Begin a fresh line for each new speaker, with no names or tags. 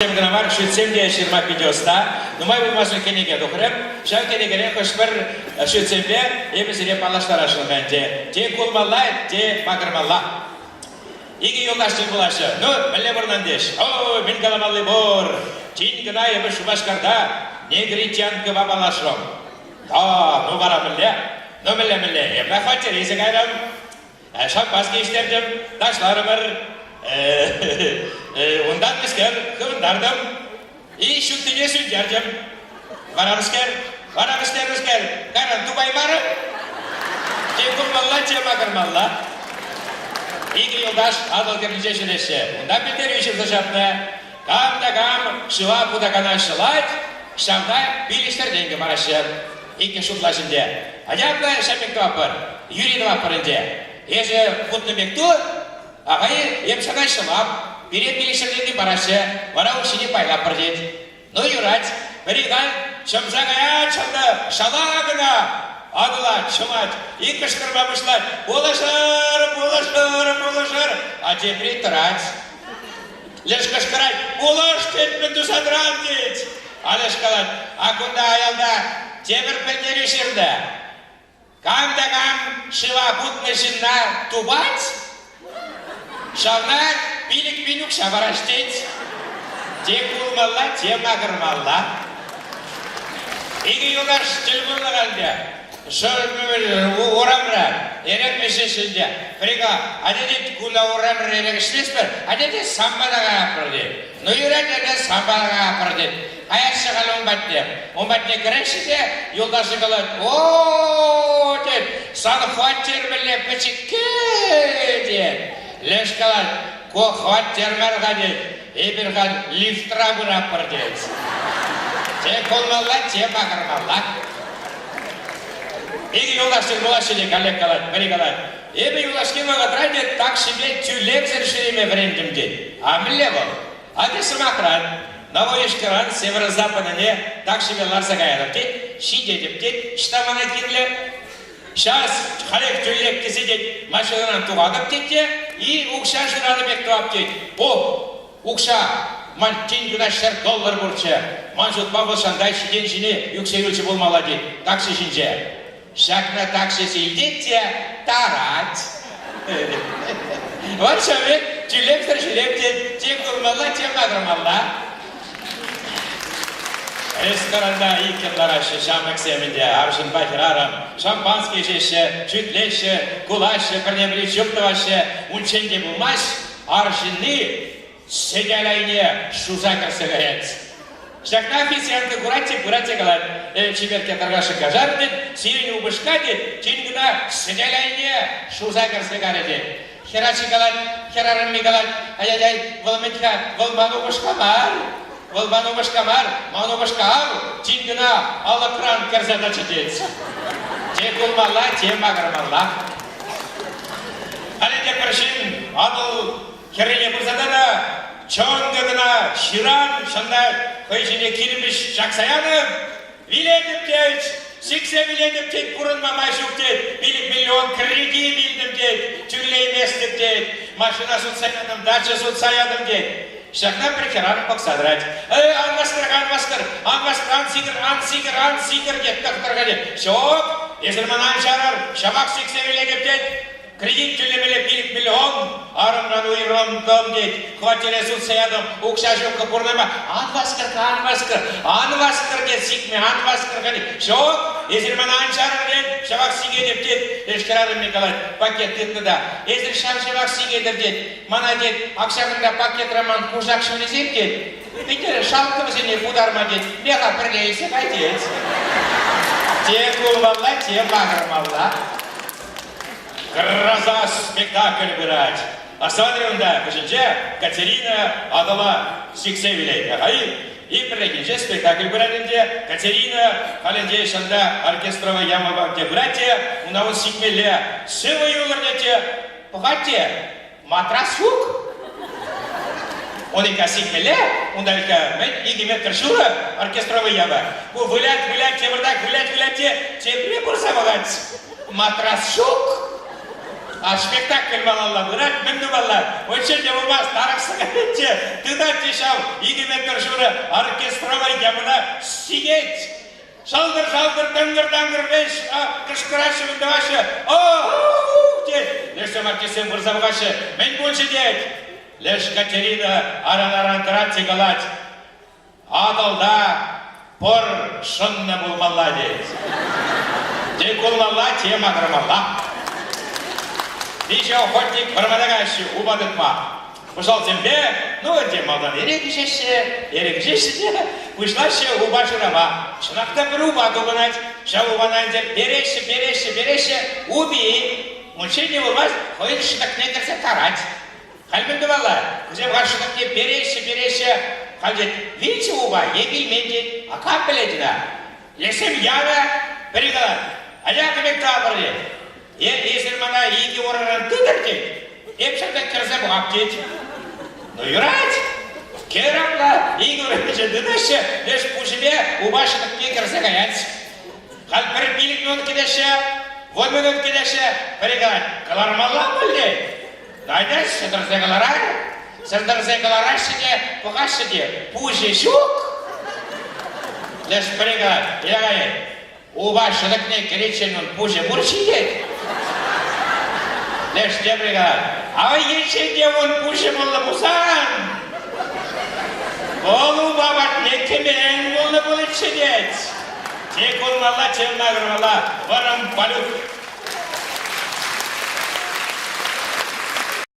Кӑна мар, шӳтсем те ҫырма питӗ ӑста. Нумай пулмасть кӗнеке тухрӗ. Ҫав кӗнекере хӑш-пӗр шӳтсемпе эпӗ сире паллаштарасшӑн ӗнтӗ. Те кулмалла, те макӑрмалла. Икӗ юлташ тӗл пулаҫҫӗ. Ну, мӗнле пурӑнан теҫ? Ой, мӗн каламалли пур. Тин кӑна эпӗ Шупашкарта негритянкӑпа паллашрӑм. Да, ну вара мӗнле? Ну мӗнле-мӗнле? Эпӗ хваттере илсе кайрӑм. Шампански ӗҫтертӗм, ташларӑмӑр. Унтан мӗскер хывӑнтартӑм и ҫуттине сӳнтертӗм. Вара мӗскер, вара мӗскер, мӗскер, кайран тупаймарӑм. Те курмалла, те макӑрмалла. Икӗ юлташ Атӑл хӗрринче ҫӳреҫҫӗ. Унта пӗлтерӳ ҫырса ҫапнӑ. Кам та кам шыва путакана ҫӑлать, ҫавна пилӗкҫӗр тенкӗ параҫҫӗ. Иккӗш шутлаҫ ӗнтӗ. Анчах ҫав пек тӑватпӑр, юри тӑватпӑр ӗнтӗ. Эсӗ хутнӑ пек ту, ахай эп сана ҫӑлап, пире пилӗкҫӗр тенкӗ параҫҫӗ, вара укҫине пайлатпӑр тет. Ну, юрать. Пӗри халь чӑмса каять ҫавна, шала кӑна Атӑла чӑмать, ик кӑшкӑрма пуҫлать. Пулӑшӑр, пулӑшӑр, пулӑшӑр! А тепри тӑрать. Леш кӑшкӑрать, пулӑш тет, мӗн туса тӑран тет. А леш калать, а кунта аялта тепӗр пӗлтерӳ ҫырнӑ. Кам та кам шыва путнӑ ҫынна тупать, ҫавна 5000 укҫа параҫ тет. Те кулмалла, те макӑрмалла. Икӗ юлташ тӗл пулнӑ ӗнтӗ. Урамра эрех ӗҫеҫҫӗ ӗнтӗ. Пӗри атя тет, кунта урамра эрех ӗҫместпӗр, атя тет, санпа та каятпӑр тет. Ну юрать, атя, санпа та каятпӑр тет. Каяҫҫӗ халь ун патне. Ун патне кӗреҫҫӗ те юлташӗ калать, о тет, сан хваттер мӗнле пӗчӗккӗ тет. Леш калать, ку хваттер мар-ха тет, эпир халь лифтра пыратпӑр тет. Те кулмалла, те макӑрмалла. Икӗ юлташ тӗл пулаҫҫӗ те каллех калать, пӗри калать, эпӗ юлашки вӑхӑтра тет таксипе тӳлевсӗр ҫӳреме вӗрентӗм тет. А мӗнле вӑл? Атя сӑмахран, Новоишкӑран северо-западне таксипе ларса каятӑп тет, ҫитетӗп тет, ӑҫта мана кирлӗ. Час халех тӳлек тесе тет, машинӑран тухатӑп тет те, и укҫа шыранӑ пек тӑвап тет. О, укҫа! Ман тин кӑна $100 пурччӗ. Ман шутпа вӑл ҫантай ҫитен ҫине ӳксе юлчӗ пулмалла тет такси ҫинче. Ҫакна таксист илтет те тарать. Вот ҫав пек тӳлевсӗр ҫӳреп тет, те курмалла, те макӑрмалла. Ресторанта иккӗн лараҫҫӗ ҫамрӑксем ӗнтӗ, арҫынпа хӗрарӑм. Шампански ӗҫеҫҫӗ, шӳтлеҫҫӗ, кулаҫҫӗ, пӗрне-пӗри чуп тӑваҫҫӗ. Унччен те пулмасть, арҫынни сӗтел айне шуса кӗрсе каять. Ҫакна официантка курать те пырать те калать, «Э, чиперкке тархасшӑн каҫар, тет, сирӗн упӑшка, тет, тин кӑна сӗтел айне шуса кӗрсе карӗ, тет. Хӗрачи калать, хӗрарӑмми калать, ай-яй-яй, вӑл мӗн-ха, вӑл ман упӑшка мар, вӑл ман упӑшка мар, ман упӑшка ав, тин кӑна алӑкран кӗрсе тӑчӗ, тет. Те кулмалла, те макӑрмалла. Халӗ те пӗр ҫын Атӑл хӗррине пырса тӑнӑ, чӑнкӑ кӑна ҫыран ҫӑнта хӑй ҫине кирпӗч ҫакса янӑ. Вилетӗп тет, сиксе вилетӗп тет, пурӑнма май ҫук тет, 5 миллион кредит илтӗм тет, тӳлейместӗп тет, машина сутса ятӑм, дача сутса ятӑм тет. Ҫакна пӗр хӗрарӑм пӑхса тӑрать. Эй, ан васкӑр, ан васкӑр, ан васкӑр, ан сикӗр, ан сикӗр, ан сикӗр тет тӑхтӑр тет. Ҫук, эсир мана ан чарӑр, ҫавах сиксе вилетӗп тет. Кредит тӳлемелле 5 миллион, арӑмран уйрӑлтӑм тет, хваттере сутса ятӑм, укҫа ҫуккӑ пурӑнма. Ан васкӑр, ан васкӑр, ан васкӑр тет, сикме, ан васкӑр тет. Ҫук, эсир мана ан чарӑр тет, ҫавах сикетӗп тет. Леш хӗрарӑм калать, пакет тытнӑ та. Эсир ҫав-ҫавах сикетӗр тет. Мана тет, ак ҫакӑнта пакетра ман кушак ҫулӗсем тет. Питӗ шалкӑ вӗсене путарма тет, меха пӗрле илсе кай тет. Те кулмалла, те макӑрмалла. Гроза спектакль пырать. Астӑватӑр унта вӗҫӗнче Катерина Атӑла сиксе вилет. Ахаи и пӗррехинче спектакль пырать ӗнтӗ. Катерина халӗнче ҫанта оркестровая ямӑпа те пырать те, унта вӑл сикмелле. Сывӑ юлӑр тет те, пӑхать те, матрас ҫук. Уника сикмелле, унта мӗн 2,5 метр оркестровый яма. Ку вылять, вылять, тепӗртак вылять, вылять те тепре пырса пӑхать. Матрас ҫук. А спектакль малалла пырать, мӗн тумалла? Унччен те пулмасть, тарӑхса каятчӗ. Тытать те ҫав 2 метр ҫурӑ оркестровӑй ямӑна сикет. Шалтӑр-шалтӑр, тӑнкӑр-танкӑр вӗҫ, кӑшкӑраҫҫӗ, мӗн тӑваҫҫӗ. О-ху-ху! тет. Лешсем артистсем пырса пӑхаҫҫӗ. Мӗн пулчӗ тет. Леш Катерина аран-аран тӑрать те калать. Атӑлта пӑр шӑннӑ пулмалла тет. Те кулмалла, те макӑрмалла. Виҫӗ охотник вӑрмана каяҫҫӗ упа тытма. Пӑшалсемпе, ну ӗнтӗ малтан эрех ӗҫеҫҫӗ, эрех ӗҫеҫҫӗ те пуҫлаҫҫӗ упа шырама. Чӑнах та пӗр упа тупӑнать. Ҫав упана ӗнтӗ переҫҫӗ, переҫҫӗ, переҫҫӗ. Упи унччен те пулмасть, хӑйӗн шӑтӑкне кӗрсе тарать. Халь мӗн тӑвалла? Вӗсем халь шӑтӑкне переҫҫӗ, переҫҫӗ. Халь тет, вилчӗ упа е вилмен тет. А кам пӗлет ӑна? Лешсем янӑ, пӗри калать, атя кӗмек тӑвапӑр тет. Е эсир мана икӗ ураран тытӑр тет, эп ҫакна кӗрсе пӑхап тет. Ну юрать. Кӗр апла, икӗ урайӗнчен тытаҫҫӗ, леш пуҫӗпе упа шӑтӑкне кӗрсе каять. Халь пӗр 5 минут кӗтеҫҫӗ, 10 минут кӗтеҫҫӗ, пӗри калать, кӑлармалла пуль тет. Атя сӗтӗрсе кӑларар. Сӗтӗрсе кӑлараҫҫӗ те, пӑхаҫҫӗ те, пуҫӗ ҫук. Леш пӗри калать, Эй, упа шӑтӑкне кӗриччен ун пуҫӗ пур ҫитет. Леш тепри калать, ав енчен те ун пуҫӗ пулнӑ пулсан, вӑл упа патне кӗмен пулнӑ пулӗччӗ тет. Те кулмалла, те макӑрмалла, вӑрӑм Палюк.